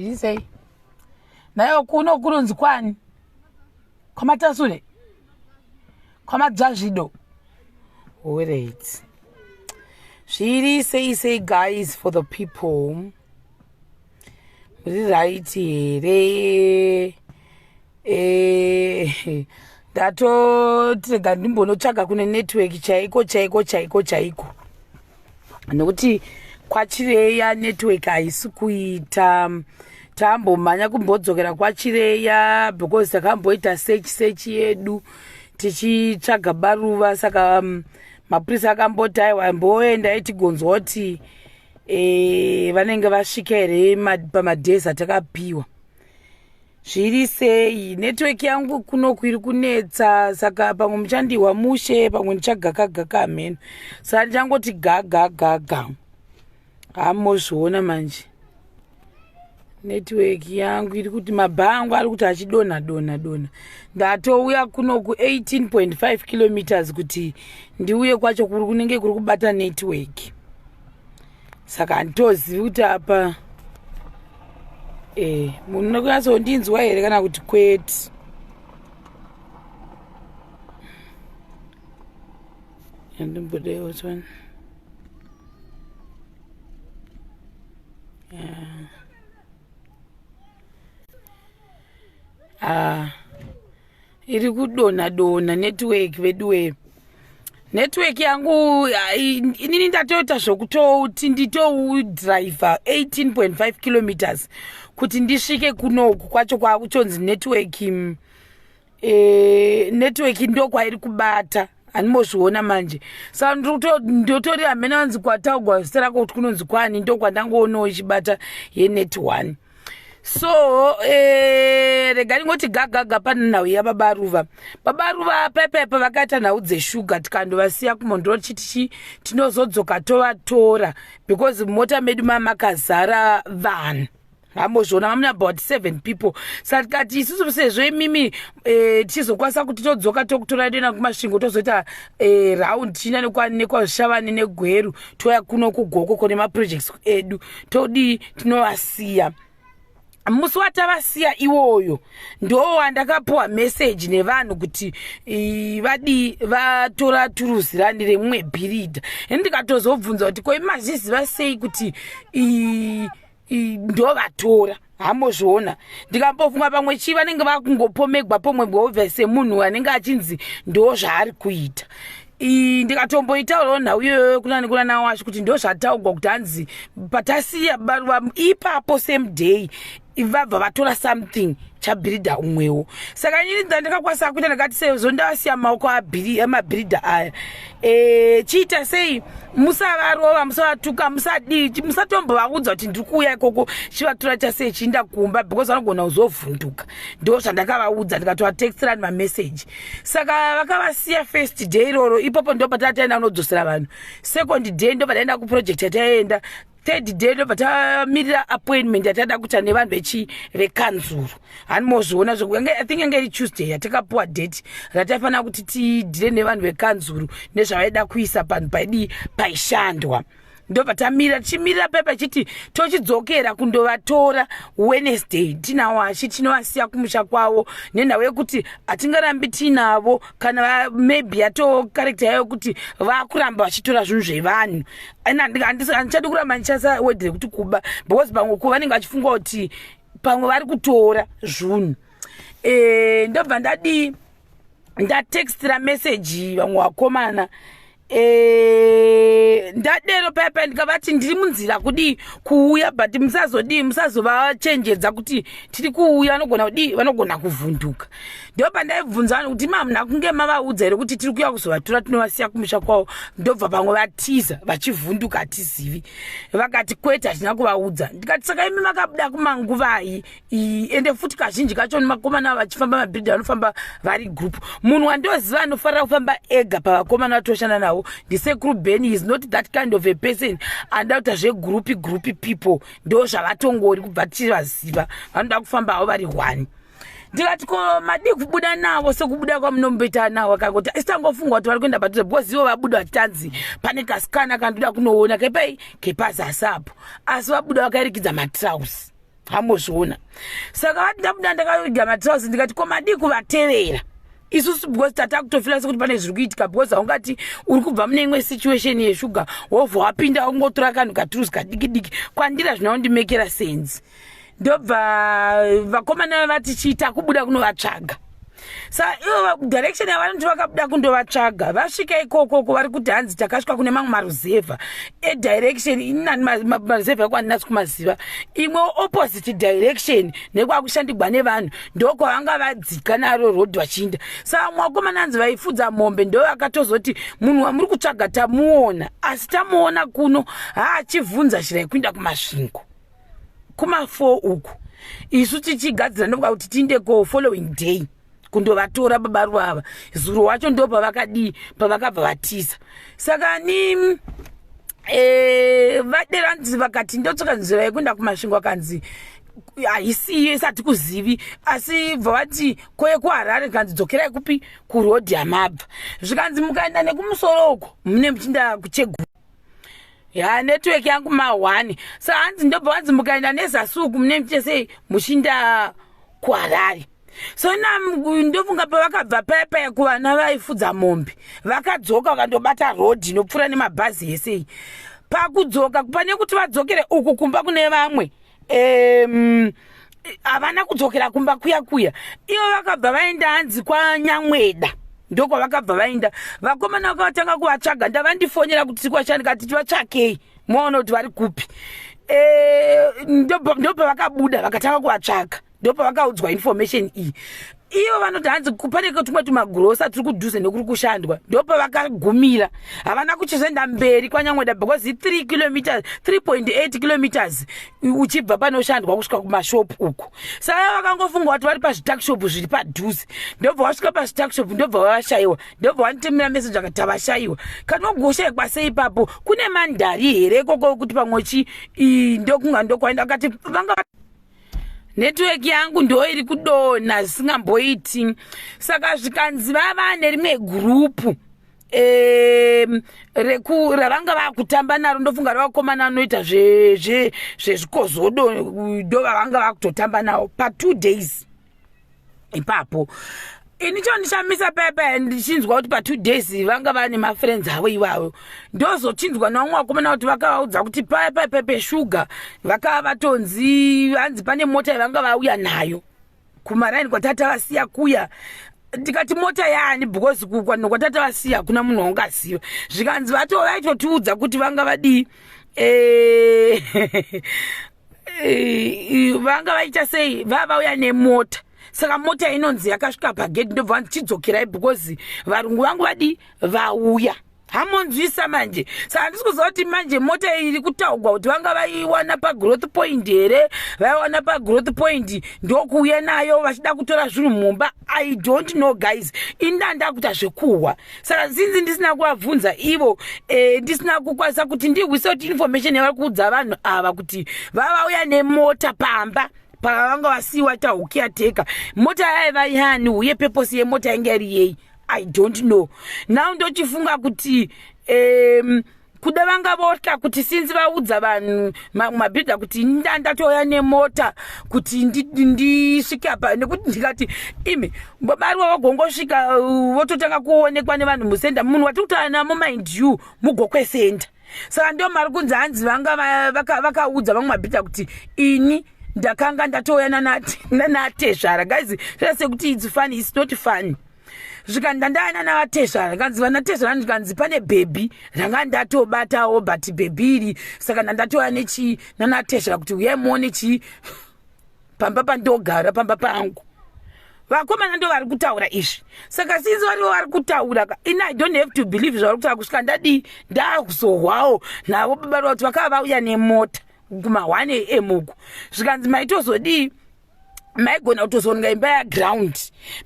Zviri sei? Nayo kuno kunonzi kwani? Kwamatasure? Kwamadzvazvido? Alright. Zviri sei sei guys for the people? Muri right here? Eh, ndatoti rega ndimbonotsvaga kune network chaiko chaiko chaiko chaiko nekuti kwachireya network haisi kuita tambomhanya kumbodzokera kwachireya because takamboita search search yedu tichitsvaga baruva saka um, mapurisa akamboti aiwa mboendai tigonzwa kuti e, vanenge vasvika here pamadays atakapiwa Zviri sei? Network yangu kunoku iri kunetsa saka pamwe muchandihwa mushe pamwe ndichagaka gaka hameno. Saka ndichangoti gaga gaga. Hamozviona manje. Network yangu iri kuti mabha angu ari kuti achidonha donha donha. Ndatouya kunoku 18.5 kilometers kuti ndiuye kwacho kuri kunenge kuri kubata network. Saka handitozivi kuti apa eh munhu unokunyatsondinzwa here kana kuti kwete andimbodewo tswana yeah. ah iri kudonha donha network veduwee network yangu inini ndatoita zvokutoti nditoudriver 18.5 kilometers kuti ndisvike kunoku kwacho kwakutonzi network mm, e, network ndokwairi kubata handimozviona manje sa ndotori hamene vanzi kwataugwa zita rako kuti kunonzi kwani ndokwandangoonawo ichibata yenet one so eh, rega ndingoti gagaga pane nhau yababa ruva baba ruva paipa vakaita nhau dzeshuga tikandovasiya kumondoro chiti chi tinozodzoka tovatora because mota medu mamakazara vanhu vambozviona vamune about seven people sa tikati isusu sezvo imimi eh, tichizokwanisa kuti todzoka tokutora toenda kumasvingo tozoita eh, round tichienda nekwazvishavani negweru touya kuno kugoko kune maprojects edu todii tinovasiya musi watavasiya iwoyo ndo wandakapuwa meseji nevanhu kuti vadii vatora turuzi rani remumwe bhiridha ini ndikatozobvunza kuti ko imazviziva sei kuti ndovatora hambozviona ndikambofunga pamwe chii vanenge vakungopomegwa pomwegwa obva semunhu anenge achinzi ndo zvaari kuita ndikatomboitaurawo nhau iyoyo kunani kunana washo kuti ndo zvataugwa kuti hanzi patasiya baruva ipapo same day vabva vatora something chabhiridha umwewo saka inini ndandakakwanisa kuita ndakati sezvo ndavasiya maoko amabhiridha aya e, chiita sei musavarova musavatuka musadii musatombovaudza kuti ndiri kuuya ikoko chivatora chasei chiinda kumba because vanogona kuzovhunduka ndo zvandakavaudza ndikatovatextirani mameseji saka vakavasiya first day iroro ipopo ndo patataenda kunodzosera vanhu second day ndo pataenda kuproject yataienda third day ndobva tamirira appointment yatada kuita nevanhu vechi vekanzuru hani mozviona zvokuti i think yange iri tuesday yatakapuwa date rataifanira kuti tidhire nevanhu vekanzuru nezvavaida kuisa panhu paidii paishandwa ndobva tamira tichimirira pepa chiti tochidzokera kundovatora wednesday tinawo achi tinovasiya kumusha kwavo nenhau yekuti hatingarambi tiinavo kana maybe yatoo karekta yayo kuti vakuramba vachitora zvinhu zvevanhu handichadi kuramba ndichasa wedhi rekuti kuba because pamwe ku vanenge vachifunga kuti pamwe vari kutora zvunhu e, ndobva ndadii ndatextira meseji vamwe vakomana e, ndadero paya paya ndikavati ndiri munzira kudii kuuya but musazodii musazovachenjedza kuti tiri kuuya vanogona kudii vanogona kuvhunduka ndopandaibvunza vanhu kuti mamuna kunge mavaudza here kuti tiri kuya kuzovatora tinovasiya kumusha kwavo ndobva pamwe vatiza vachivhunduka hatizivi vakati kwete hatina kuvaudza ndikati saka imi makabuda kumanguvai ende futi kazhinji kacho makomana vachifamba mabhiridhi vanofamba vari group munhu wandoziva anofarira kufamba ega pavakomana vatoshanda navo ndisekuru ben is not that kind of a person anoda kuita zvegroupi groupi people ndo zvavatongori kubva tichivaziva vanoda kufamba havo vari one ndikati ko madii kubuda navo sekubuda kwamunomboita navo akangoti asi tangofunga kuti vari kuenda padhuze because ivo vabuda vachitanzi pane kasikana kandoda kunoona kepei kepazasi apo asi vabuda vakairikidza matrausi. Hambozviona. Saka vati ndabuda ndakaviga matrausi, ndikati ko madii kuvatevera isusu? Because tatakutofila sekuti pane zviri kuitika, because haungati uri kubva mune imwe situation yeshuga, wobva wapinda ungotora kanhu katurusi kadiki diki. Kwandira zvinaundimekera sense. Ndobva vakomana vati chiita kubuda kunovatsvaga. Sa ivo direction yavanoti vakabuda kundovatsvaga, vasvika ikokoko vari kuti hanzi takasvika kune mamwe maruzevha edirection. Inani maruzevha eko handinasi kumaziva. Imwe opposite direction nekwakushandigwa nevanhu, ndokwavanga vadzika naro rodhi vachiinda. Saka vamwe vakomana hanzi vaifudza mombe ndo vakatozoti munhu wamuri kutsvaga tamuona, asi tamuona kuno haachivhunza zhira yekuinda kuMasvingo kuma4 uku. Isu tichigadzira ndokuda kuti tiinde ko following day kundovatora baba ruvava. Zuro wacho ndo pavakadii, pavakabva vatiza. Saka ni vaderanzi vakati ndotsvaka nzira yekuenda kuMasvingo, akanzi haisiyo, isati kuzivi. Asi bva vati koye kuHarare, kanzi dzokerai kupi, kurodhi yamabva. Zvikanzi mukaenda nekumusoro uko mune muchinda kuChegutu. Ya, network yangu ma1. Sa hanzi ndobva vanzi mukaenda nezasi uku mune muchesei muchinda kuHarare. So na ndofunga pavakabva paya paya kuvana vaifudza mombe, vakadzoka vakandobata rodhi inopfuura nemabhazi esei. Pakudzoka, pane kuti vadzokere uku kumba kune vamwe, havana kudzokera kumba kuya kuya. Ivo vakabva vaenda hanzi kwaNyamweda, ndokwavakabva vaenda. Vakomana vakavatanga kuvatsvaga. Ndavandifonera kuti tikwashani, kati tivatsvakei muone kuti vari kupi. Ndopavakabuda vakatanga kuvatsvaga, ndopavakaudzwa information iyi. Ivo vanoti hanzi pane tumwe tumagrosa tiri kudhuze nekuri kushandwa, ndopavakagumira. Havana kuchizoenda mberi kwaNyamweda because 3 kilometers, 3.8 kilometers uchibva panoshandwa kusvika kumashopu uku. Saka vakangofunga kuti vari pazvitakshop zviri padhuze, ndobva vasvika pazvitakshop, ndobva vavashayiwa. Ndobva vanditumira meseji akati tavashayiwa. Kanogoshayikwa sei ipapo? Kune mandari here ikoko kuti pamwe chi ndokunga ndokwaenda? Akati vanga network yangu ndo iri kudonha zvisingamboiti. Saka zvikanzi vava nerimwe gurupu reku ravanga vakutamba naro, ndofunga ravakomana vanoita zvezvikozodo, ndo vavanga vakutotamba navo pa2 days ipapo. Ini chondishamisa paya paya, ndichinzwa kuti pa2 days vanga vane mafriends avo ivavo, ndozochinzwa nevamwe vakomana kuti vakavaudza kuti paya paya paya peshuga vakava vatonzi hanzi pane mota yavanga vauya nayo kumaraini kwatata vasiya kuya. Ndikati mota yaani? Because kwatata vasiya kuna munhu waungaziva. Zvikanzi vato vaitotiudza kuti vanga vadii, vanga vaita sei, vavauya nemota. Saka mota inonzi yakasvika pagedhi, ndobva vanzi chidzokerai because varungu vangu vadii, vauya. Hamonzwisa manje. Saka handisi kuziva kuti manje mota iri kutaugwa kuti vanga vaiwana pagrowth point here, vaiwana pagrowth point ndokuuya nayo vachida kutora zvinhu mumba. I don't know, guys. Inda ndakuita zvekuhwa. Saka sinzi ndisina kuvabvunza ivo, ndisina kukwanisa kuti ndihwise kuti information yavari kuudza vanhu ava kuti vavauya nemota pamba pavanga vasiyiwa tahukiateka, mota yaiva yani, uye purpose yemota yange iri yei, I don't know now. Ndochifunga kuti kuda vanga votya kuti sinzi vaudza vanhu mabhidha kuti ndatouya nemota kuti ndisvike apa, nekuti ndikati imi bariwa vagongosvika vototanga kuonekwa nevanhu mucenter. Munhu watiri kutaura namo, mind you, muGokwe Center. Saka ndo mari kunzi hanzi vanga vakaudza vamwe mabhidha kuti ini ndakanga ndatouya nanatezvara. Guys, zvaa sekuti it's funny, it's not funny. Zvika ndandayana navatezvara, kanzi vanatezvara, ndikanzi pane bhebhi ranga ndatobatawo, but bhebhi iri saka ndandatouya nechii nanatezvara kuti uyai muone chii pamba pandogara, pamba pangu. Vakomana ndo vari kutaura izvi. Saka sinzi varivo vari kutaura, ini I don't have to believe zvavari kutaura kusvika ndadii, ndakuzohwawo navo baba kuti vakava vauya nemota kuma1 am uku. Zvikanzi maitozodii, maigona kutozooneka imba yaground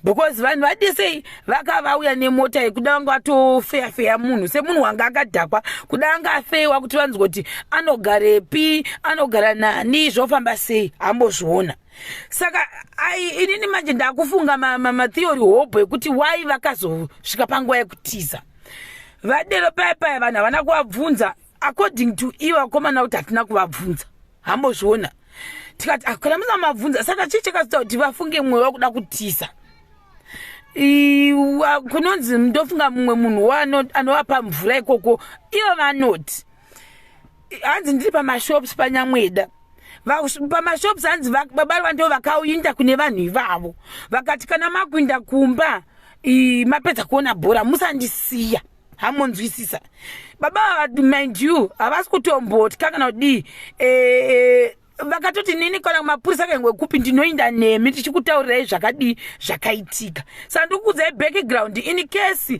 because vanhu vadisei vakavauya nemota yekuda vanga vatofeyafeya munhu semunhu wanga akadhakwa, kuda anga afeyiwa kuti vanzwa kuti anogarepi, anogara nani, zvofamba sei. Hambozviona. Saka ai inini manje ndakufunga matheory hobho ekuti wai vakazosvika panguva yekutiza vadero paya paya. Vanhu havana kuvabvunza according to ivo vakomana kuti hatina kuvabvunza. Hambozviona. Tikati, "Ah, kana musina mabvunza, saka chii chakazoita kuti vafunge mweya wekuda kutiza?" Kunonzi ndofunga mumwe munhu anovapa mvura ikoko. Ivo vanoti hanzi ndiri pamashops paNyamweda. Pamashops hanzi babarwa ndo vakainda kune vanhu ivavo, vakati, "Kana makuinda kumba, mapedza kuona bhora, musandisiya." Hamonzwisisa? Baba ava, mind you, havasi kutombotya kana kudii. Vakatoti, "Nini kana mapurisa kaingwe kupi, ndinoinda nemi tichikutaurirai zvakadii zvakaitika." Saka ndikukudzai background in case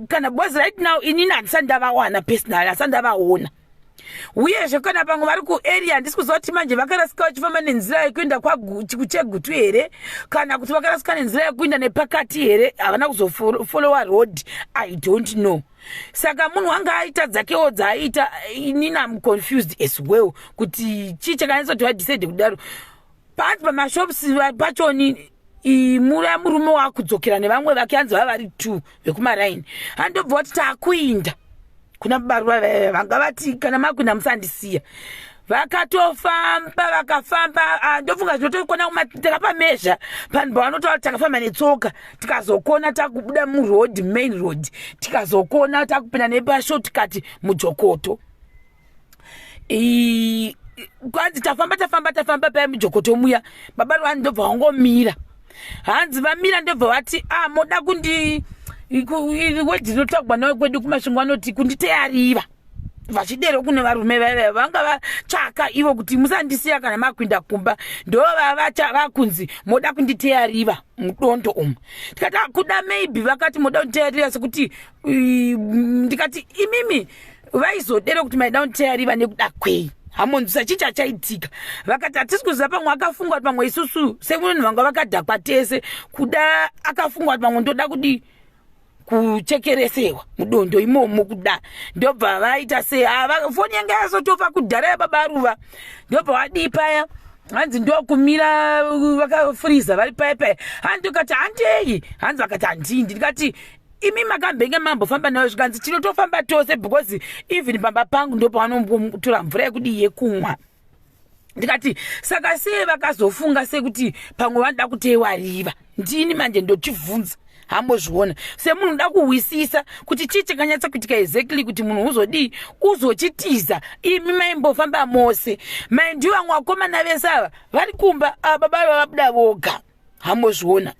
kana, because right now inini handisati ndavawana personally, handisati ndavaona. Uyezve kana pamwe vari kuarea, handisi kuziva kuti manje vakarasika vachifamba nenzira yekuenda kuChegutu here, kana kuti vakarasika nenzira yekuenda nepakati here, havana kuzofolowa road, I don't know. Saka munhu wanga aita dzakewo dzaaita. Inini am confused as well kuti chii chakanyatsa kuti vadecide kudaro. Panzi pamashops pachoni mura murume wakudzokera nevamwe vake, hanzi vava vari two vekumaraini. Handobva vati, "Taakuinda kuna baruva." Vanga vati, "Kana makuinda, musandisiya." Vakatofamba, vakafamba. Ndofunga zvinotokona takapamezha panhu pavanotaura kuti takafamba netsoka, tikazokona takubuda muroad, main road, tikazokona takupinda nepashortcut muJokoto. Kwanzi tafamba, tafamba, tafamba paya muJokoto muya, baba rwani ndobva wangomira. Hanzi vamira, ndobva vati, "A, moda kundi," word rinotagwa nayo kwedu kuMasvingo, anoti kunditeyariva. Vachidero kune varume vaiva vanga vatsvaka ivo kuti, "Musandisiya kana makuinda kumba." Ndo vakunzi, "Moda kunditeyariva mudondo umu." Tikati, "Ah, kuda maybe vakati moda kunditeyariva sekuti." Ndikati, "Imimi vaizodero kuti maida kunditeyariva nekuda kwei?" Hamonzwisa chii chachaitika? Vakati, "Hatisi kuziva, pamwe akafunga kuti pamwe isusu semunhu vanga vakadhakwa tese, kuda akafunga kuti pamwe ndoda kudi kuchekeresewa mudondo imomo kuda." Ndobva vaita sei? Foni yanga yazotofa kudhara yababa Ruva. Ndobva vadii paya? Hanzi ndokumira, vakafuriza vari paya paya. Hanzi ndikati, "Handei." Hanzi vakati, "Handindi." Ndikati, "Imi makambenge mambofamba nayo?" Zvikanzi, "Tinotofamba tose because even pamba pangu ndopavanombotora mvura yekudii, yekumwa." Ndikati, "Saka sei vakazofunga sekuti pamwe vanoda kuteiwariva?" Ndini manje ndochibvunza, hambozviona semunhu uda kuhwisisa kuti chii chakanyatsa kuitika exactly kuti munhu uzodii, uzochitiza. Imi maimbofamba mose, maindiwo vamwe vakomana vese ava vari kumba, ava baba vava vabuda voga. Hambozviona?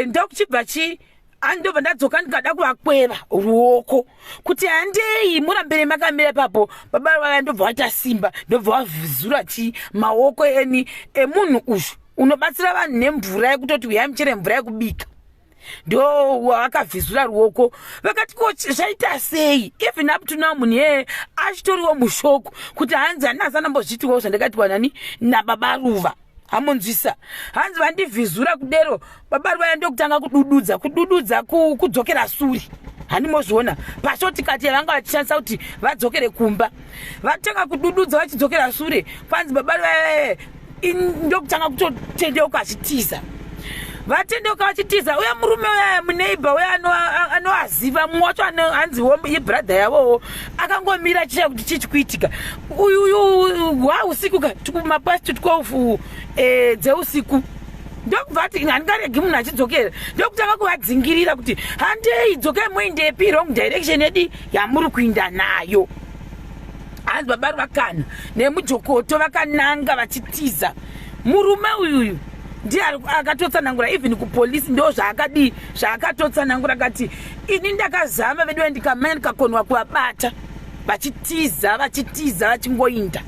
Ndokuchibva chi andobva ndadzoka, ndikada kuvakweva ruoko kuti, "Handei, murambire makamira ipapo." Baba vava ndobva vaita simba, ndobva vavhizura chi maoko eni emunhu uyu unobatsira vanhu nemvura yekutoti, "Uyai muchere mvura yekubika." Ndo vakavhizura ruoko. Vakati, "Ko zvaita sei?" Even up to now munhu iyeye achitoriwo mushock kuti hanzi handina sanambozviitiwawo zvandakaitwa nani, nababa Ruva. Hamunzwisa? Hanzi vandivhizura kudero, baba Ruva yandokutanga kudududza, kudududza, kudzokera suri. Handimozviona pashortcut yavanga vachishandisa kuti vadzokere kumba. Vatanga kudududza vachidzokera sure. Kwanzi baba Ruva ndokutanga kutotendeuka achitiza. Vatendeuka vachitiza, uye murume uya muneighbour uya anoaziva mumwe wacho, hanziwo ibrother yavowo, akangomira achiya kuti chii chikuitika. Uyuyu hwausiku ka, mapast 12 dzeusiku. Ndokubva ati, "Handingaregi munhu achidzokera." Ndokutanga kuvadzingirira kuti, "Handei, dzokai, muindepi? Wrong direction yedi yamuri kuinda nayo." Hanzi babari vakana nemujokoto vakananga vachitiza. Murume uyuyu ndiye akatotsanangura even kupolisi, ndo zvaakadii, zvaakatotsanangura. Akati, "Ini ndakazama vedu, ndikamanya, ndikakonwa kuvabata vachitiza, vachitiza, vachingoinda."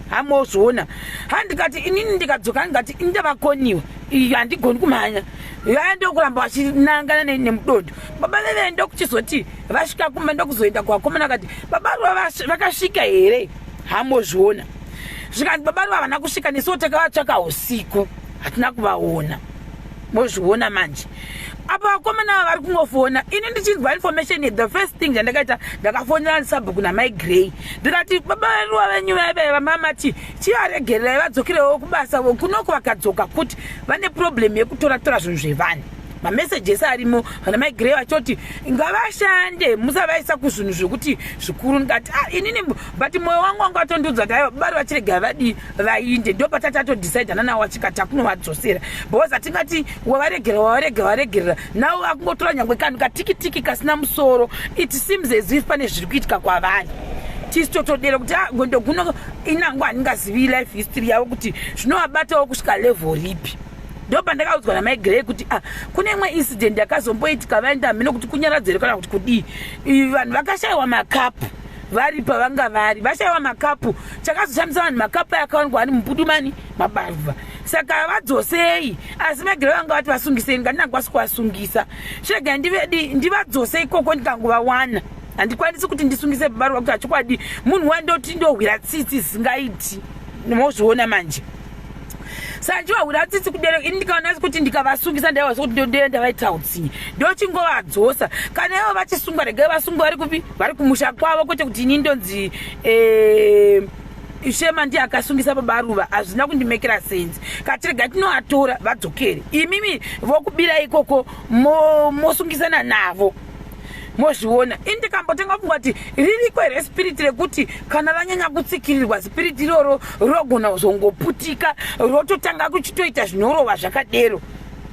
Hamozviona? Handikati, "Inini ndikadzoka, ndikati indavakoniwa, iyi handigoni kumhanya." Vaya ndokuramba vachinangana nemudondo. Baba veve ndokuchizoti vasvika kumba, ndokuzoenda kuvakomana, akati, "Baba Ruva vakasvika here?" Hamozviona? Zvikanzi, "Baba Ruva havana kusvika, nesuwo takavatsvaka usiku, hatina kuvaona." Mozviona manje apa vakomana ava vari kungofona. Ini ndichinzwa information, the first thing chandakaita, ndakafonera sabhuku namai Grey. Ndikati, "Baba Ruva venyu vaive vamamati chivaregererai vadzokerewo kubasa kunoko. Vakadzoka kuti vane problem yekutora tora zvinhu zvevanhu." Mameseji ese arimo, vana maigrey vachoti ngavashande, musavaisa kuzvinhu zvekuti zvikuru. Ndikati, ah, inini, but mwoyo wangu wanga watondiudza kuti aiwa, bari vachirega vadii, vainde. Ndo patatatodecidana nawo achikati akunovadzosera, because hatingati wavaregera, wavaregera, varegerera navo vakungotora nyangwe kanhu katikitiki kasina musoro. It seems as if pane zviri kuitika kwavari. Tisi totodera kuti, ah, gwendo guno inango handingazivi life history yavo kuti zvinovabatawo kusvika level ripi. Ndo pandakaudzwa namaigrey kuti, ah, kune imwe incident yakazomboitika, vaenda mhino kuti kunyaradzere kana kuti kudii, vanhu vakashayiwa makapu vari pavanga vari, vashayiwa makapu. Chakazoshamisa vanhu, makapu ayakawanikwa ari mupudumani mabaruva. Saka vadzosei, asi maigrey vanga vati vasungisei. Ngandinangwasi kuvasungisa, chirega ndivedi ndivadzose ikoko ndikangovawana. Handikwanisi kuti ndisungise baruva kuti achokwadi munhu wandoti ndohwira tsitsi zvisingaiti. Mozviona manje. Saka ndichivahwira tsitsi kudero, ini ndikaona kuti ndikavasungisa ndaiva sekuti ndavaitira utsinye. Ndochingovadzosa. Kana ivo vachisungwa, regai vasungwa vari kupi, vari kumusha kwavo, kwete kuti ini ndonzi Shema ndiye akasungisa babaruva. Hazvina kundimekera sense. Katirega tinovatora vadzokere, imimi vokubira ikoko mosungisana navo. Mozviona, ini ndikambotenga kufunga kuti ririko here spirit rekuti kana vanyanya kutsikirirwa, spirit iroro rogona kuzongoputika, rototanga kuchitoita zvinorova zvakadero.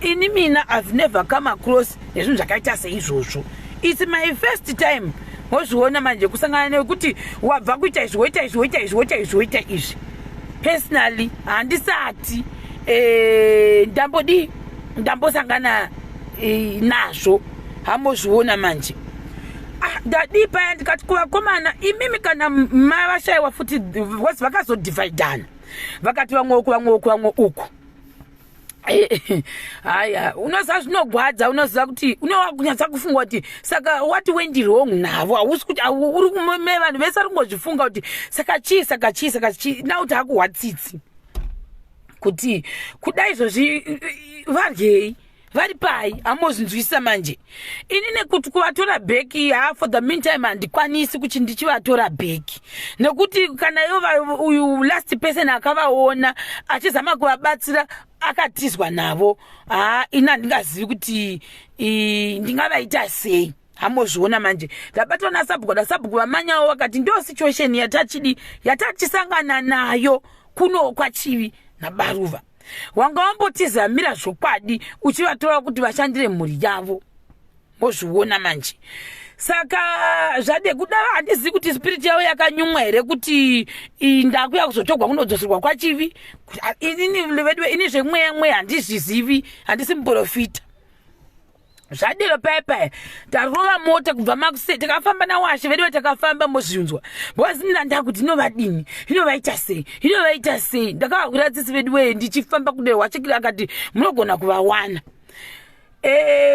Ini mina, I've never come across nezvinhu zvakaita seizvozvo. It's my first time. Mozviona manje, kusangana nekuti wabva kuita izvi, woita izvi, woita izvi, woita izvi, woita izvi. Personally handisati ndambodii, ndambosangana nazvo. Hamozviona manje. Ah, ndadii paya, ndikati kuvakomana, imimi kana mavashayiwa futi, because vakazodivhaidhana, vakati vamwe uku, vamwe uku, vamwe uku. Haya, unoziva zvinogwadza. Unoziva kuti unokunyatsa kufunga kuti saka what went wrong navo? Hausi kuti uri vanhu vese vari kungozvifunga kuti saka chii, saka chii, saka chii? Now taakuhwa tsitsi kuti kudai izvozvi varyei, vari pai? Hamozvinzwisisa manje. Ini nekuti kuvatora back, ha, for the meantime handikwanisi kuti ndichivatora back, nekuti kana ivo uyu last person akavaona achizama kuvabatsira akatizwa navo, ha, ini handingazivi kuti ndingavaita sei. Hamozviona manje. Ndabatwa nasabhuku, nasabhuku vamanyawo vakati ndo situation yatachidi yatachisangana nayo kuno kwaChivi nabaruva. Wanga wambotizamira zvokwadi uchivatora kuti vashandire mhuri yavo. Mozviona manje. Saka zvade kuda, handizivi kuti spirit yavo yakanyumwa here kuti ndakuya kuzotogwa kunodzoserwa kwaChivi. Inini vedu, ini zvemweya mweya handizvizivi, handisi muprofita. Zvadero paya paya tarova mota kubva makuse, takafamba nawashe vedu, takafamba. Mozvinzwa, because nina ndakuti inovadini, inovaita sei, inovaita sei? Ndakavakwira tsitsi vedu wee ndichifamba kudero. Wachekira akati munogona kuvawana.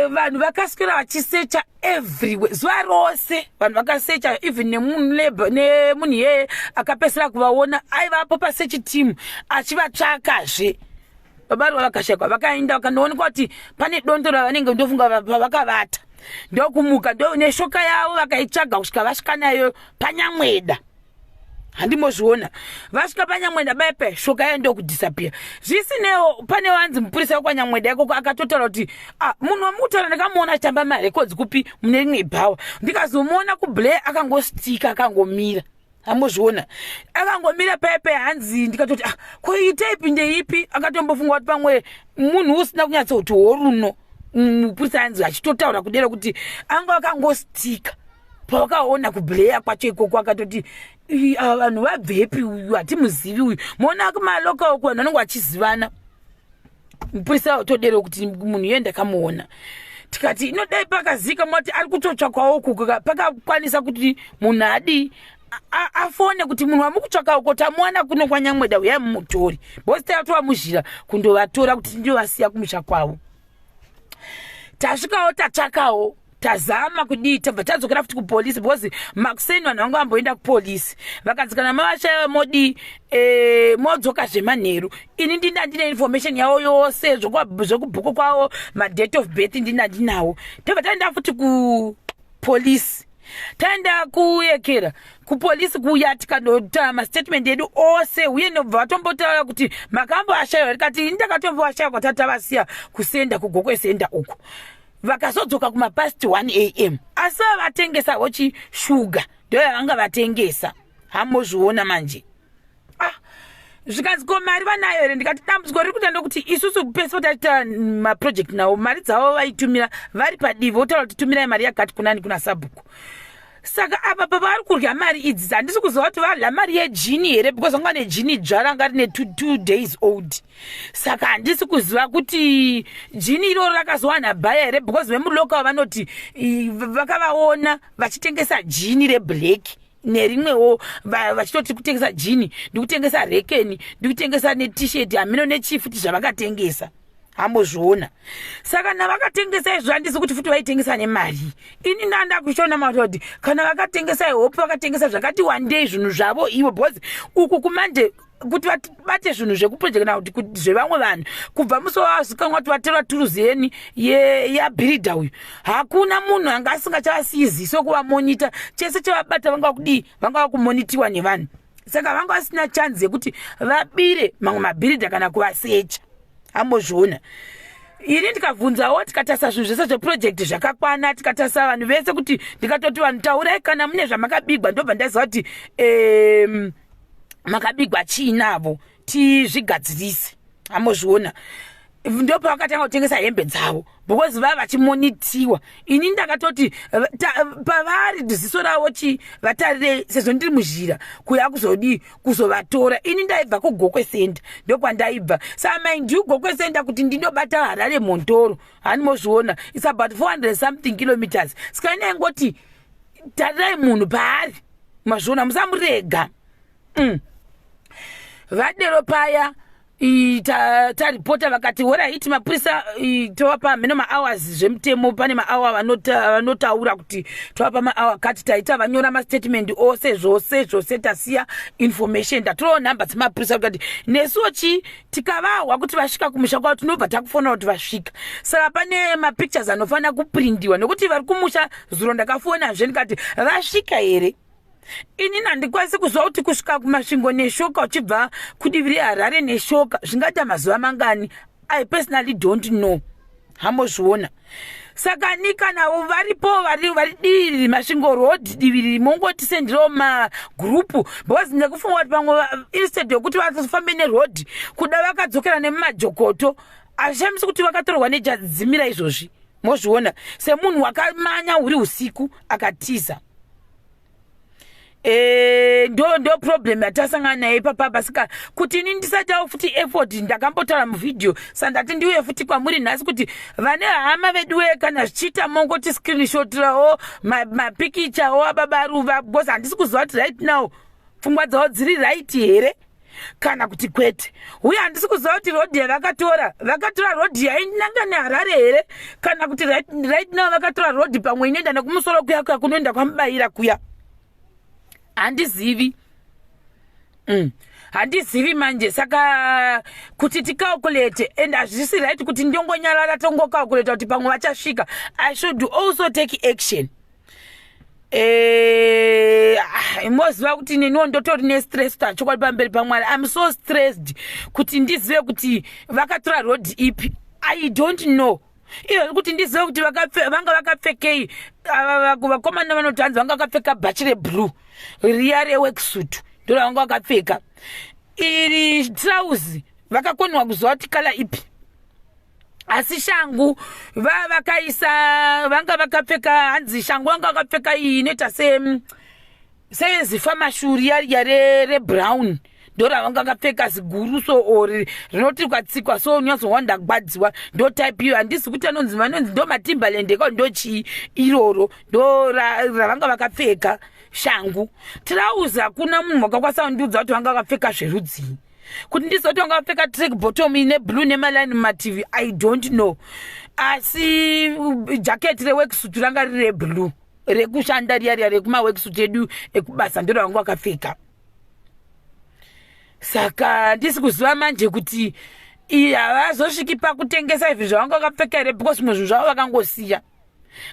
Vanhu vakaswera vachisecha everywhere zuva rose. Vanhu vakasecha, even nemunhu iyeye akapesera kuvaona aivapo pasearch team achivatsvakazve. Babarwa vakashayikwa, vakaenda vakandoonekwa kuti pane dondo ravanenge, ndofunga pavakavata, ndokumuka ndo neshoka yavo vakaitsvaga kusvika vasvika nayo paNyamweda. Handimozviona, vasvika paNyamweda baipa shoka yayo ndokudisappear. Zvisinewo, pane wanzi mupurisa wekwaNyamweda ikoko akatotaura kuti, ah, munhu wamukutaura ndakamuona achitamba marekodzi kupi, mune rimwe bhawa. Ndikazomuona kuBlair akangostika, akangomira. Ambozviona, akangomira paipai. Hanzi ndikatoti, ah, ko iyi type ndeipi? Akatombofunga kuti pamwe munhu usina kunyatsoti horuno. Mupurisa hanzi achitotaura kudera kuti anga akangostika pavakaona kuBlair kwacho ikoko. Akatoti, ava vanhu vabvepi? Uyu hatimuzivi uyu. Moona kumalocal uku vanhu vanenge vachizivana. Mupurisa otodero kuti munhu iye ndakamuona. Tikati inodai pakazika mati ari kutotsvakwawo uku, pakakwanisa kuti munhu adii, afone kuti munhu wamukutsvaka uko tamuwana kuno kwaNyamweda, uyai mumutori, because tayatova muzhira kundovatora kuti tindovasiya kumusha kwavo. Tasvikawo, tatsvakawo, tazama kudii, tabva tadzokera futi kupolisi, because makuseni vanhu vanga vamboenda kupolisi, vakanzi kana mavashaiwa modii, modzoka zvemanheru. Ini ndinda ndine information yavo yose, zvekubhuku kwavo, madate of birth ndinda ndinawo. Tobva taenda futi kupolisi. Taenda kuyekera kupolisi kuya, tikanotaura mastatement edu ose, uye nobva vatombotaura kuti makamboashayiwa. Tikati ini ndakatomboashaiwa kwatati tavasiya kusenda kuGokwe Center uko. Vakazodzoka kumapast 1 a.m., asi vavatengesawo chishuga, ndo yavanga vatengesa. Hamozviona manje. Ah, zvikanzi, "Ko mari vanayo here?" Ndikati dambudziko riri kuita ndokuti isusu pese pataita maproject nawo, mari dzavo vaitumira vari padivi, votaura kuti tumirai mari yakati kunani, kuna sabhuku. Saka apa pavari kurya mari idzi, handisi kuziva kuti vadya mari yejini here, because vanga nejini dzva ranga rine 2 days old. Saka handisi kuziva kuti jini iroro rakazowana buyer here, because vemulocal vanoti vakavaona vachitengesa jini reblack nerimwewo, vachitoti kutengesa jini, ndikutengesa rekeni, ndikutengesa neT-shirt, hamino nechifuti zvavakatengesa. Hambozviona. Saka navakatengesa izvo, handisi kuti futi vaitengesa nemari. Ini ndanda kuchiona mati kuti kana vakatengesa, ihope vakatengesa zvakati wandei zvinhu zvavo ivo, because uku kumanje kuti vabate zvinhu zvekuproject kana kuti zvevamwe vanhu, kubva musi wavazikanwa kuti vatora turuzi yeni yabuilder uyu, hakuna munhu anga asingachavasiyi ziso kuvamonita. Chese chavabata, vanga kudii, vanga vakumonitiwa nevanhu. Saka vanga vasina chanzi yekuti vabire mamwe mabuilder kana kuvasecha. Ambozviona. Ini ndikabvunzawo, tikatarisa zvinhu zvese zveproject zvakakwana, tikatarisa vanhu vese, kuti ndikatoti vanhu taurai kana mune zvamakabigwa, ndobva ndaziva kuti makabigwa chiinavo, tizvigadzirise. Amozviona. Ndopavakatanga kutengesa hembe dzavo, because vava vachimonitiwa. Ini ndakatoti pavari ziso ravo chi vatarirei, sezvo ndiri muzhira kuya kuzodii, kuzovatora. Ini ndaibva kuGokwe Center, ndokwandaibva. Saka mind you, Gokwe Center kuti ndindobata Harare Mhondoro, hanimozviona, it's about 400 something kilometers. Saka inaingoti tarirai munhu paari, mazviona, musamurega. Vadero paya taripota, vakati alright, mapurisa tovapa mheno mahours zvemutemo. Pane maawa vanotaura kuti tovapa maawa kati taita vanyora mastatement ose, zvose zvose, tasiya information, tatorawo nhamba dzemapurisa, kutati nesuwo chi tikavahwa kuti vasvika kumusha kwavo, tinobva takufonera kuti vasvika. Saka pane mapictures anofanira kuprindiwa, nekuti vari kumusha zuro ndakafonazve, ndikati vasvika here? Inini handikwanisi kuziva kuti kusvika kuMasvingo neshoka, uchibva kudivi reHarare neshoka, zvingaita mazuva mangani. I personally don't know. Hambozviona. Saka ni kana varipo vari divi Masvingo Road, divi riri, mongotisenderawo magrupu, because ndekufunga kuti pamwe instead yokuti vafambe neroad, kuda vakadzokera nemumajokoto. Hazvishamisi kuti vakatorwa nejadzimira izvozvi. Mozviona, semunhu wakamanya huri usiku akatiza. Ndo problem yatasangana naye ipapapa. Saka kuti ini ndisatawo futi effort, ndakambotaura muvhidhiyo, saka ndati ndiuye futi kwamuri nhasi kuti vane hama veduwe, kana zvichiita mongoti screenshotirawo mapikichawo ababa Ruva, because handisi kuziva kuti right now pfungwa dzavo dziri right here kana kuti kwete. Uye handisi kuziva kuti rodhi yavakatora, vakatora rodhi yainanga neHarare here, kana kuti right now vakatora rodhi pamwe inoenda nekumusoro kuya kuya kunoenda kwaMubayira kuya. Handizivi. Handizivi manje. Saka kuti ticalculate, and hazvisi right kuti ndongonyarara tongocalculata kuti pamwe vachasvika. I should also take action. Moziva kuti neniwo ndotori nestress tachokwadi pamberi paMwari. I'm so stressed kuti ndizive kuti vakatora road ipi. I don't know iyo kuti ndizive kuti vanga vakapfekei. Vakomana vanoti hanzi vanga vakapfeka bhachi reblue riya reworksuit, ndo ravanga vakapfeka. Iri trausi vakakoniwa kuziva kuti colour ipi, asi shangu vavakaisa, vanga vakapfeka, hanzi shangu vanga vakapfeka iyi inoita sezifamashuri yariya rebrown, ndo ravanga vakapfeka, ziguru so or rinoti ukatsikwa so unyatsowa ndagwadziwa. Ndo type iyo, handisi kuti anonzi, vanonzi ndo maTimberland eka, ndo chii iroro, ndo ravanga vakapfeka shangu. Trauzi hakuna munhu wakakwanisa kundiudza kuti vanga vakapfeka zverudzii, kuti ndizoti vanga vakapfeka track bottom ine blue nemaline mumativi. I don't know. Asi jaketi reworksuit ranga riri reblue rekushanda riya riya rekumaworksuit edu ekubasa, ndiro vanga vakapfeka. Saka ndisi kuziva manje kuti havazosviki pakutengesa izvi zvavanga vakapfeka here, because zvimwe zvinhu zvavo vakangosiya.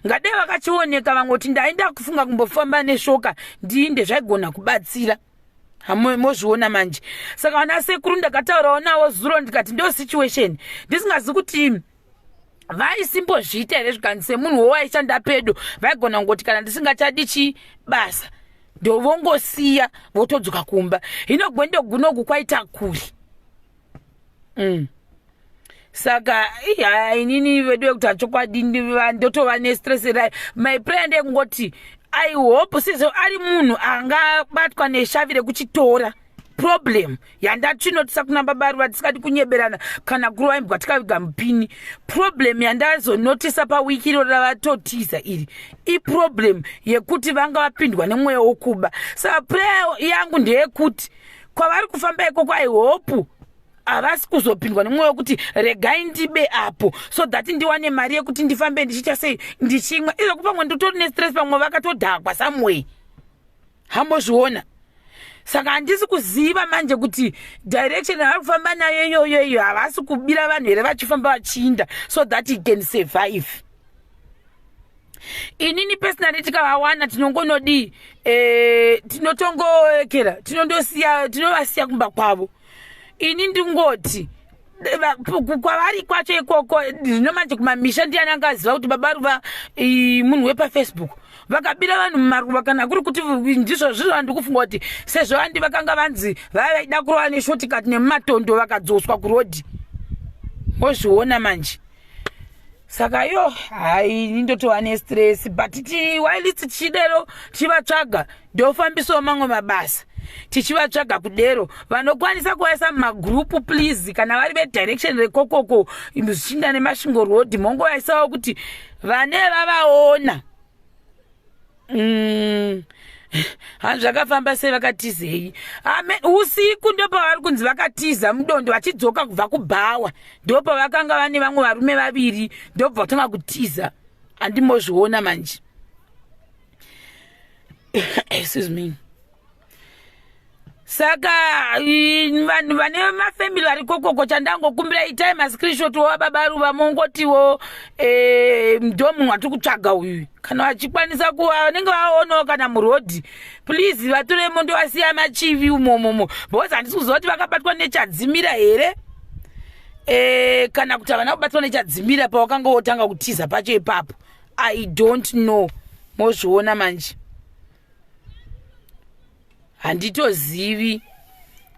Ngadei vakachioneka vamwe kuti ndaenda kufunga kumbofamba neshoka ndiinde, zvaigona kubatsira. Mozviona manje. Saka vana sekuru ndakataurawo navo zuro, ndikati ndo situation, ndisingazivi kuti vaisimbozviita here. Zvikanzi semunhu wowaishanda pedo, vaigona kungoti kana ndisingachadi chibasa, ndovongosiya votodzoka kumba. Hino gwendo gunoku kwaita kuri. Saka iya, inini vedu vekuti hachokwadi, ndotova nestress rai. My prayer ndekungoti I hope sezvo ari munhu angabatwa neshavi rekuchitora. Problem yandatinotisa kuna Baba Ruva, tisikadi kunyeberana kana kurova imbwa tikaviga mupini, problem yandazonotisa pawiki iro ravatotiza iri iproblem yekuti vanga vapindwa nemweya wokuba. Saka prayer yangu ndeyekuti kwavari kufamba ikoko, I hope havasi kuzopindwa nemwoyo wekuti regai ndibe apo so that ndiwane mari yekuti ndifambe ndichiita sei, ndichimwa. Izvo pamwe nditori nestress, pamwe vakatodhakwa someway, hambozviona. Saka handisi kuziva manje kuti direction yavari kufamba nayo iyoyo iyo, havasi kubira vanhu here vachifamba vachiinda so that he can survive. Inini personally, tikavawana tinongonodii? Tinotongoekera, tinondosiya, tinovasiya kumba kwavo. Ini ndingoti kwavari kwacho ikoko zvino manje kumamisha, ndiani angaziva kuti Baba Ruva munhu wepaFacebook vakabira vanhu mumaruva? Kana kuri kuti ndizvo zvizvo, handiri kufunga kuti sezvo andi vakanga vanzi vaya vaida kurova neshortcut nemumatondo vakadzoswa kurodhi. Mozviona manje. Saka yo, hai, ndotova nestress, but whilst tichidero tichivatsvaga, ndofambisawo mamwe mabasa tichivatsvaga kudero. Vanokwanisa kuvaisa mumagurupu, please, kana vari vedirection rekokoko zvichinda neMasvingo Road, mongovaisawo kuti vane vavaona. Hanzi zvakafamba sei, vakatizei? Usiku ndopavari kunzi vakatiza mudondo vachidzoka kubva kubhawa, ndopavakanga vane vamwe varume vaviri, ndobva vatanga kutiza. Handimbozviona manje, excuse me. Saka vanhu vane mafamily vari kokoko, chandangokumbira, itai mascreenshot waBaba Ruva, mongotiwo ndo munhu watiri kutsvaga uyu. Kana vachikwanisa kuva vanenge vaonawo kana murodhi, please vatoremo, ndovasiya machivi umomomo, because handisi kuziva kuti vakabatwa nechadzimira here kana kuti havana kubatwa nechadzimira pawakanga wotanga kutiza pacho ipapo. I don't know. Mozviona manje, handitozivi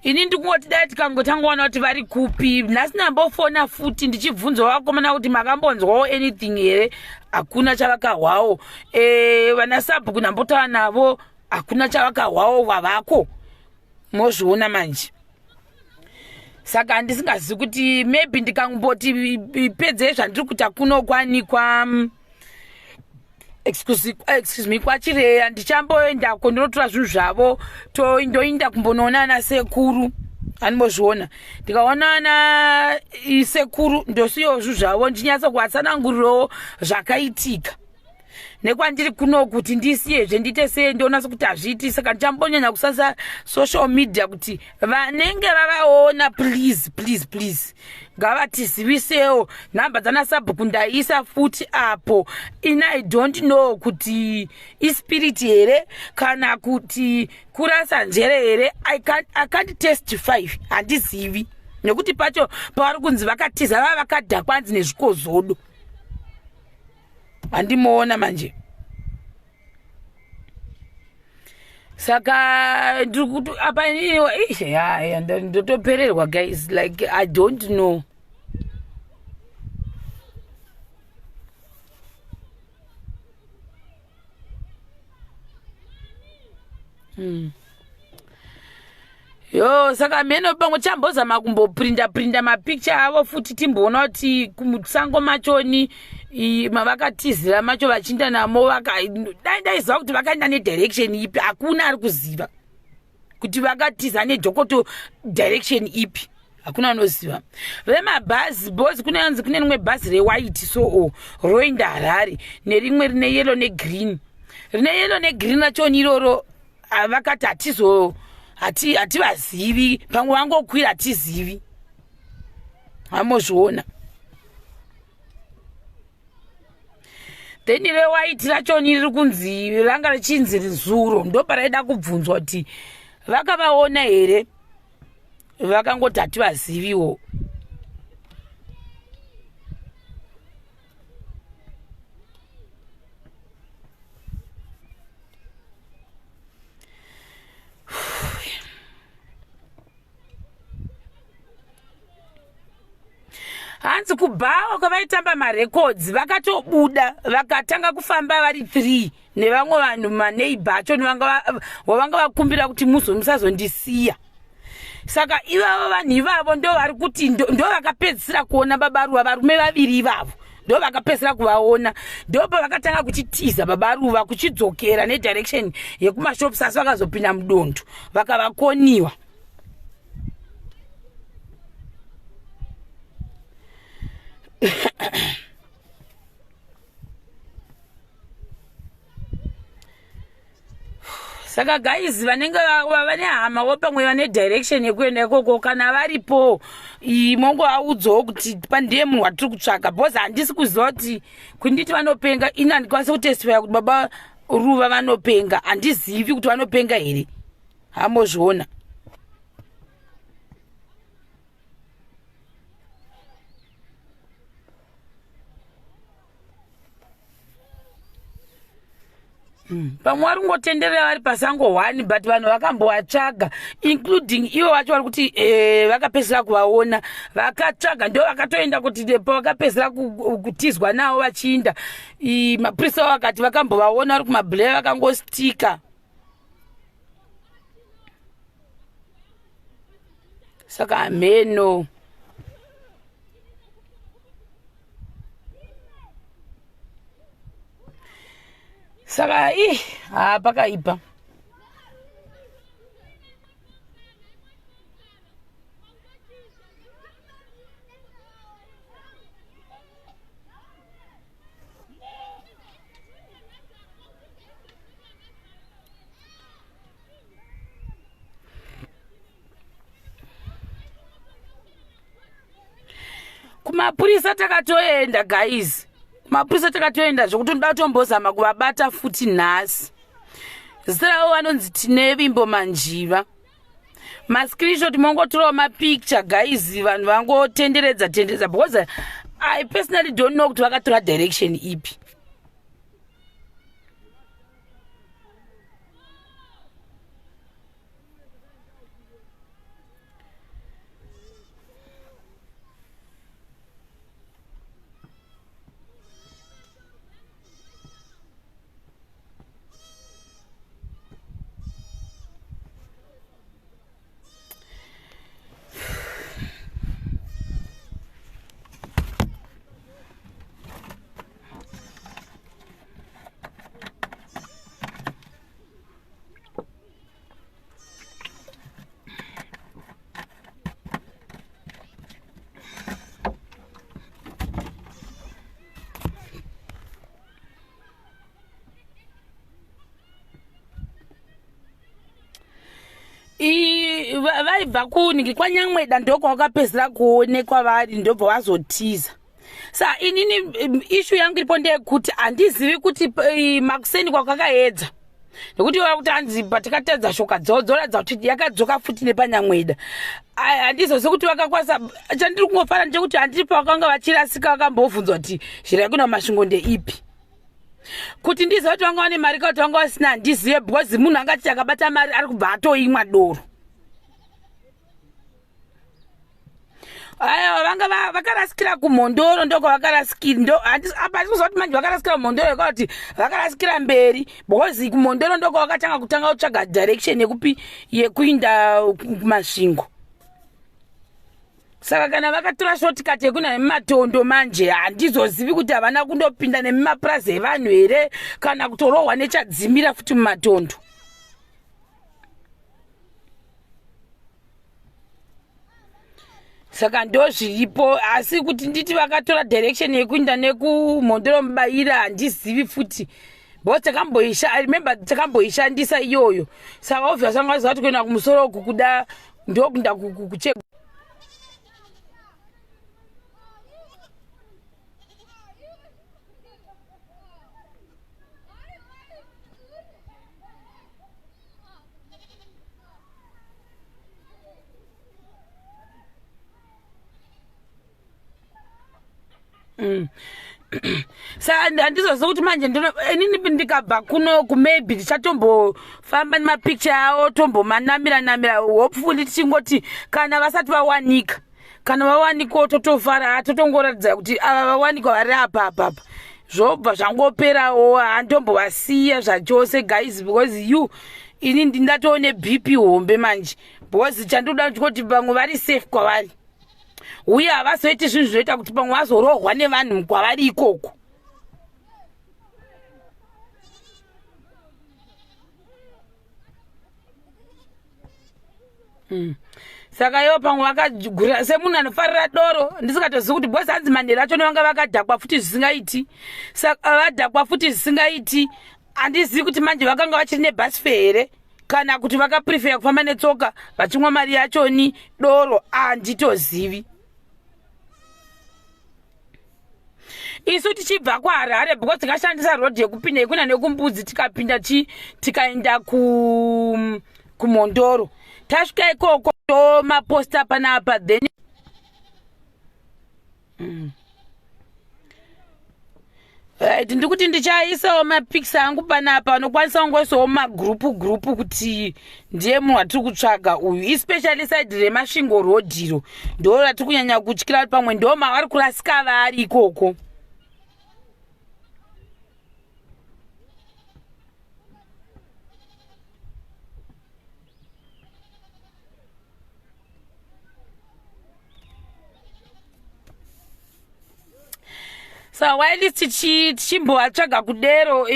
ini. Ndikungoti dai tikangotangoona kuti vari kupi. Nhasi ndambofona futi ndichibvunzwa vakomana kuti makambonzwawo anything here, hakuna chavakahwawo. Vana sabhuku ndambotaura navo, hakuna chavakahwawo vavako. Mozviona manje. Saka handisingazivi kuti maybe ndikangoti pedzei zvandiri kuita kuno kwanikwa, excuse me, kwaChireya, ndichamboendako ndinotora zvinhu zvavo, ndoinda kumbonoona ana sekuru. Andimbozviona, ndikaona ana sekuru, ndosiyawo zvinhu zvavo, ndichinyatsa kuvatsanangurirawo zvakaitika nekwandiri kuno, kuti ndisiyezve ndiite sei. Ndiona sekuti hazviiti, saka ndichambonyanya kusasa social media kuti vanenge vavaona, please, please, please, ngavatizivisewo. Nhamba dzana sabhuku ndaisa futi apo. Ini I don't know kuti ispirit here kana kuti kurasa njere here. I can't testify, handizivi, nekuti pacho pavari kunzi vakatiza vava vakadhakwanzi nezvikozodo. Handimuona manje. Saka ndiri kuti apa inini ya ndotopererwa guys, like I don't know. Yo, saka mheno pamwe chambozama kumboprinda prinda mapicture avo futi, timboona kuti kumusango machoni mavakatizira macho vachiinda namo. Dai ndaiziva kuti vakaenda nedirection ipi. Hakuna ari kuziva kuti vakatiza nejokoto direction ipi, hakuna anoziva. Vemabhazi, bhozi kune anzi kune rimwe bhazi rewhite so o roenda Harare, nerimwe rine yellow negreen, rine yellow negreen rachoni iroro. Vakati hatizo hativazivi, pamwe vangokwira, hatizivi. Hamozviona. Then rewhite rachoni riri kunzi ranga richinzi zuro ndoparaida kubvunzwa kuti vakavaona here, vakangoti hativaziviwo. Hanzi kubhawa kwavaitamba marekodzi vakatobuda vakatanga kufamba vari 3 nevamwe vanhu maneibha acho wavanga vakumbira kuti muzo musazondisiya. Saka ivavo vanhu ivavo ndo vari kuti ndo vakapedzisira kuona babaruva, varume vaviri ivavo ndo vakapedzisira kuvaona, ndo pavakatanga kuchitiza babaruva kuchidzokera nedirection yekumashops, asi vakazopinda mudondo vakavakoniwa. Saka guys, vanenge vane hama wo pamwe vane direction yekuenda ikoko, kana varipo mongovaudzawo kuti pandiye munhu watiri kutsvaga, because handisi kuziva kuti kunditi vanopenga. Ini handikwanisi kutestifya kuti baba Ruva vanopenga, handizivi kuti vanopenga here, hambozviona. Pamwe vari kungotenderera vari pasango one, but vanhu vakambovatsvaga, including ivo vacho vari kuti vakapedzisira kuvaona. Vakatsvaga ndo vakatoenda kuti pavakapedzisira kutizwa navo vachiinda, mapurisa vakati vakambovaona vari kumabhulea vakangostika. Saka hameno. Saka i ha pakaipa. Kumapurisa takatoenda guys, kumapurisa takatoenda zvekuti ndoda kutombozama kuvabata futi nhasi. Zita ravo vanonzi Tine Vimbo Manjiva. Mascreenshot mongotorawo mapicture guys, vanhu vangotenderedza tenderedza, because I personally don't know kuti vakatora direction ipi. Vaibva kuniki kwaNyamweda, ndokwavakapedzisira kuonekwa vari, ndobva vazotiza. Sa inini ishu yangu iripo ndeyekuti handizivi kuti makuseni kwakakaedza, nekuti vava kuti hanzi patikatadza shoka dzavo dzoratidza kuti yakadzoka futi nepaNyamweda. Handizozivi kuti vakakwanisa. Chandiri kungofara ndechekuti handiri pavakanga vachirasika vakambobvunzwa kuti zhira yekuenda kuMasvingo ndeipi, kuti ndizive kuti vanga vane mari ka kuti vanga vasina, handizive, because munhu angati akabata mari ari kubva atoimwa doro. Aiwa, vanga vakarasikira kuMhondoro, ndokwavakarasikira. Ndo apa handisi kuziva kuti manje vakarasikira kuMhondoro yeka kuti vakarasikira mberi, because kuMhondoro ndokwavakatanga kutanga kutsvaga direction yekupi yekuinda kuMasvingo. Saka kana vakatora shortcut yekuenda nemumatondo manje, handizozivi kuti havana kundopinda nemumapurazi evanhu here, kana kutorohwa nechadzimira futi mumatondo. Saka ndo zviripo, asi kuti nditi vakatora direction yekuenda nekuMhondoro Mubaira, handizivi futi, because takamboisha, I remember takamboishandisa iyoyo. Saka obvious vanga vaziva kuti kuenda kumusoro uku kuda ndokuenda kuche. Sa handizozivi kuti manje inini ndikabva kunoku maybe ndichatombofamba nemapicture avo tombomanamira namira hopefully tichingoti kana vasati vawanika kana vawanikwa totofara totongoratidza kuti ava vawanikwa vari apa apapa zvobva zvangoperawo handombovasiya zvachose guys because you ini ndingatoone bp hombe manje because chandoda kuti vamwe vari safe kwavari uye havazoiti zvinhu zvinoita kuti pamwe vazorohwa nevanhu kwavari ikoko mm. Saka ivo pamwe vakagura semunhu anofarira doro ndisingatozivi kuti bhosi hanzi manhero acho nevanga vakadhakwa futi zvisingaiti saka vadhakwa futi zvisingaiti handizivi kuti manje vakanga vachiri nebhasife here kana kuti vakaprefera kufamba netsoka vachimwa mari yachoni doro handitozivi isu tichibva kuharare because tikashandisa road yekupinda yekuna nekumbudzi tikapinda chi tikaenda ku kumondoro tasvika ikoko tomaposta panapa then Right, ndikuti ndichaisawo mapics angu panapa anokwanisa kungoisawo magrupu grupu kuti ndiye munhu watiri kutsvaga uyu especially side remasvingo road iro ndo ratiri kunyanya kutyira kuti pamwe ndo mavari kurasika vari ikoko so while tichimbovatsvaga kudero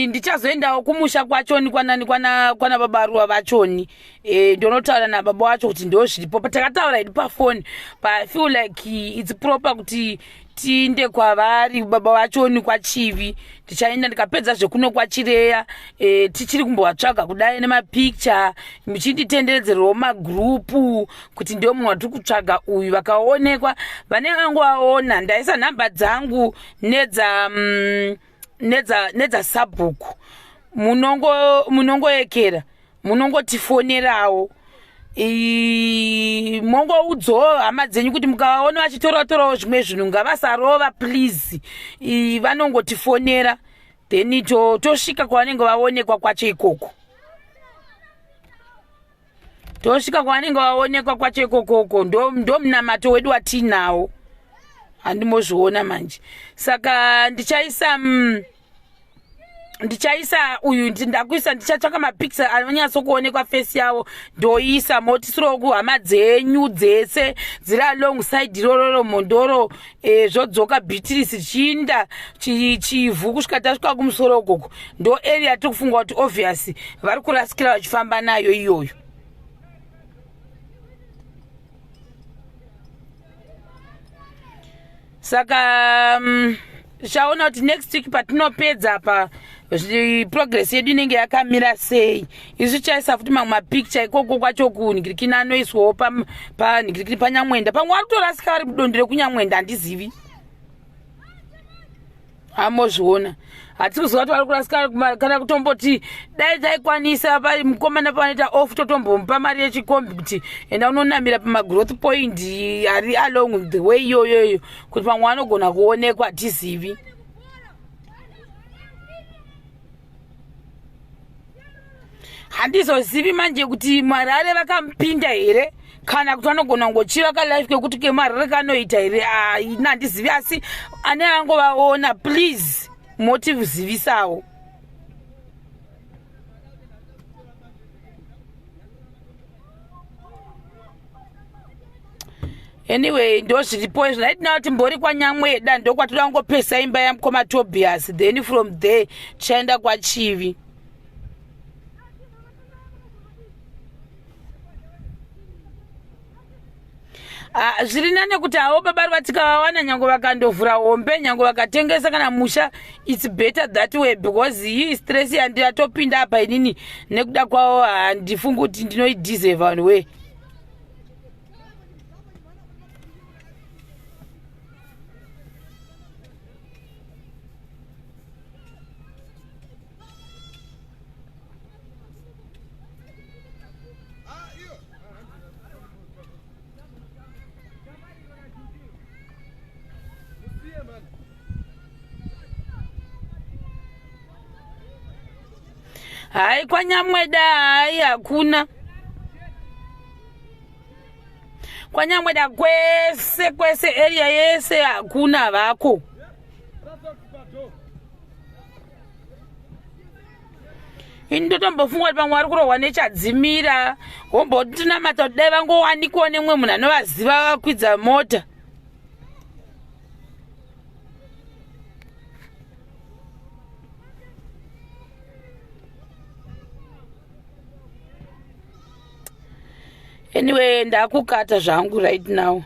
ndichazoendawo kumusha kwachoni kwanani kwana kwana baba ruwa vachoni e, ndonotaura nababa wacho kuti ndo zviripo takataura hedu pafoni but i feel like its proper kuti tiinde kwavari baba vachoni kwachivi ndichaenda ndikapedza zvekuno kwachireya e, tichiri kumbovatsvaga kudai nemapicture muchinditenderedzerwawo magrupu kuti ndiyo munhu watiri kutsvaga uyu vakaonekwa vane vangovaona ndaisa nhamba dzangu nedza mm, nedza nedza sabhuku munongoekera munongotifonerawo mongoudzawo hama dzenyu kuti mukavaona vachitora torawo zvimwe zvinhu ngavasarova please vanongotifonera then tosvika to kwavanenge vaonekwa kwacho ikoko tosvika kwavanenge vaonekwa kwacho ikokoko ndo munamato wedu watiinawo handimozviona manje saka ndichaisa mm, ndichaisa uyu ndakuisa ndichatsvaka mapicture anonyatsokuonekwa fesi yavo ndoisa motisirawo kuhama dzenyu dzese dziri along side irororo mhondoro e, zvodzoka bhitirisi chinda chivhu kusvika tasvika kumusoro ukoko ndo area tiri kufunga kuti obvious vari kurasikira vachifamba nayo iyoyo saka tichaona um, kuti next week patinopedza pa progress yedu inenge yakamira sei isu tichaisa futi mamwe mapicture ikoko kwacho kunhingirikini anoiswawo panhingirikini panyamwenda pamwe vari kutorasika vari mudondo rekunyamwenda handizivi amozviona hatisi kuziva kuti vari kurasika kana kutomboti dai taikwanisa mukomana panoita off totombomupa mari yechikombi kuti enda unonamira pamagrowth point ari along the way iyoyoyo kuti pamwe anogona kuonekwa hatizivi handizozivi manje kuti marare vakamupinda here kana kuti vanogona kungochiva kalife kekuti kemarare kanoita here ah, ini handizivi asi ane angovaona please motizivisawo anyway ndo zviripo izvo right now timbori kwanyamweda ndokwatoda kungopesa imba yamukoma tobias then from there tichaenda kwachivi Ah, zviri nane kuti avo baba ruva tikavawana nyange vakandovhura hombe nyange vakatengesa kana musha its better that way because hii stress yandiyatopinda apa inini nekuda kwavo handifungi kuti ndinoideserve one way Hai, kwaNyamweda hai, hakuna kwaNyamweda, kwese kwese, area yese hakuna vako. Ini ndotombofunga kuti pamwe vari kurohwa nechadzimira, wombotinamata kuti dai vangowanikwawo nemumwe munhu anovaziva vakwidza mota. Anyway, ndakukata zvangu right now.